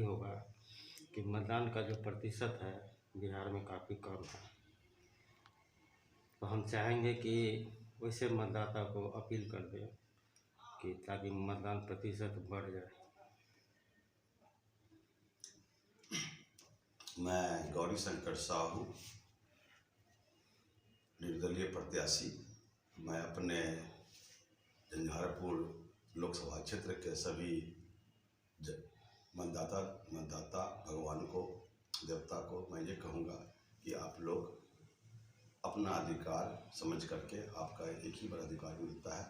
होगा कि मतदान का जो प्रतिशत है बिहार में काफ़ी कम है। तो हम चाहेंगे कि वैसे मतदाता को अपील कर दें कि ताकि मतदान प्रतिशत बढ़ जाए। मैं गौरी शंकर साहू, निर्दलीय प्रत्याशी, मैं अपने झंझारपुर लोकसभा क्षेत्र के सभी मतदाता मतदाता भगवान को, देवता को मैं ये कहूँगा कि आप लोग अपना अधिकार समझ करके, आपका एक ही बार अधिकार मिलता है,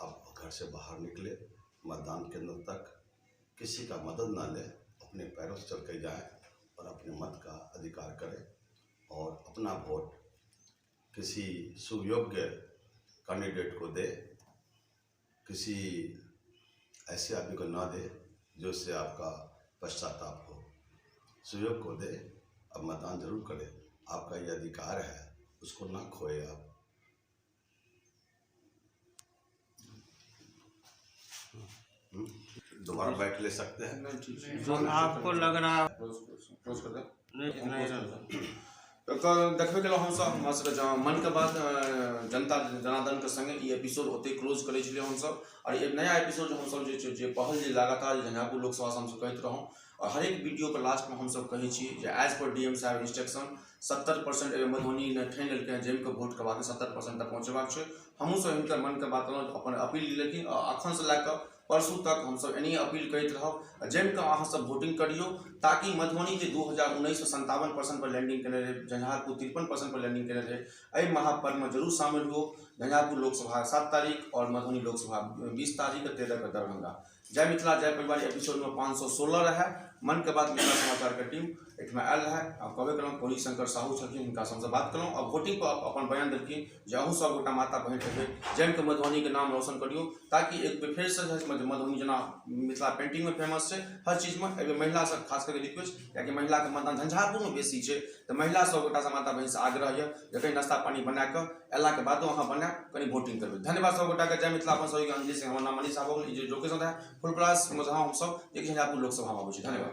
आप घर से बाहर निकले, मतदान केंद्र तक किसी का मदद ना ले, अपने पैरों से चल कर जाएँ और अपने मत का अधिकार करें और अपना वोट किसी सुयोग्य कैंडिडेट को दे, किसी ऐसे आदमी को ना दे जो इससे आपका पश्चाताप हो। सुयोग को दे, अब मतदान जरूर करें, आपका ये अधिकार है, उसको ना खोए आप। दोबारा बैठ ले सकते हैं। जो आपको लग रहा है क्लोज कर दे। नहीं, नहीं। तऽ देखबे केलहुँ हमसब, हमरा सबके जँ मनके बात जनता जनार्दनके संगे ई एपिसोड ओतहि क्लोज करै छलियै हमसब। आओर एक नया एपिसोड जे हमसब जे छै जे पहल जे लगातार झंझारपुर लोकसभासँ हमसब कहैत रहौं, आओर हरेक वीडियोके लास्टमे हमसब कहै छी जे एज पर डी एम साहब इंस्ट्रक्शन 70% एहि मधुबनी ने ठानि लेलकै हँ, जमिकऽ वोट करबाक 70% तक पहुँचेबाक छै। हमहूँसब हिनकर मनके बात लेलहुँ, अपन अपील लेकिन अखनसँ लए कऽ परसू तक हमसब एनाहिए अपील करैत रहब, जमिकऽ अहाँसब वोटिंग करियौ, ताकि मधुबनी जे 2019 मे 57% पर लैंडिंग केने रहै, झंझारपुर 53% पर लैंडिंग केने रहै, एहि महापर्वमे जरूर शामिल हो। झंझारपुर लोकसभा 7 तारीख और मधुबनी लोकसभा 20 तारीख, 13 के दरभंगा। जय मिथिला जय परिवार एपिसोड में 516 रहै। मन के बात मिथिला समाचार के टीम एहिठमा आयल रहै। आ कहबे केलहुँ, गौरी शंकर साहू छलखिन, हिनकासँ हमसब बात केलहुँ आ वोटिंग पर अपन बयान देलखिन जे अहूँ सब गोटा माता बहिन हेबै, जमिकऽ मधुबनीके नाम रोशन करियौ, ताकि एक बेर फेरसँ जे मधुबनी जेना मिथिला पेंटिंगमे फेमस छै, हर चीजमे एहि बेर महिला सब खास करके रिक्वेस्ट, कियाकि महिलाके मतदान झंझारपुरमे बेसी छै, तऽ महिला सब गोटासँ माता बहिनसँ आग्रह यऽ जे कनि नाश्ता पानी बनाकऽ अयलाके बादो अहाँ बनायब, कनि वोटिंग करबै। धन्यवाद सब गोटाके। जय मिथिला। अपन सहयोगी अंजलि सिंह, हमर नाम मनीष साहु भऽ गेल। ई जे लोकेशन रहै फुल प्लास मझाँव, हमसब एक झंझारपुर लोकसभामे आबै छी। धन्यवाद।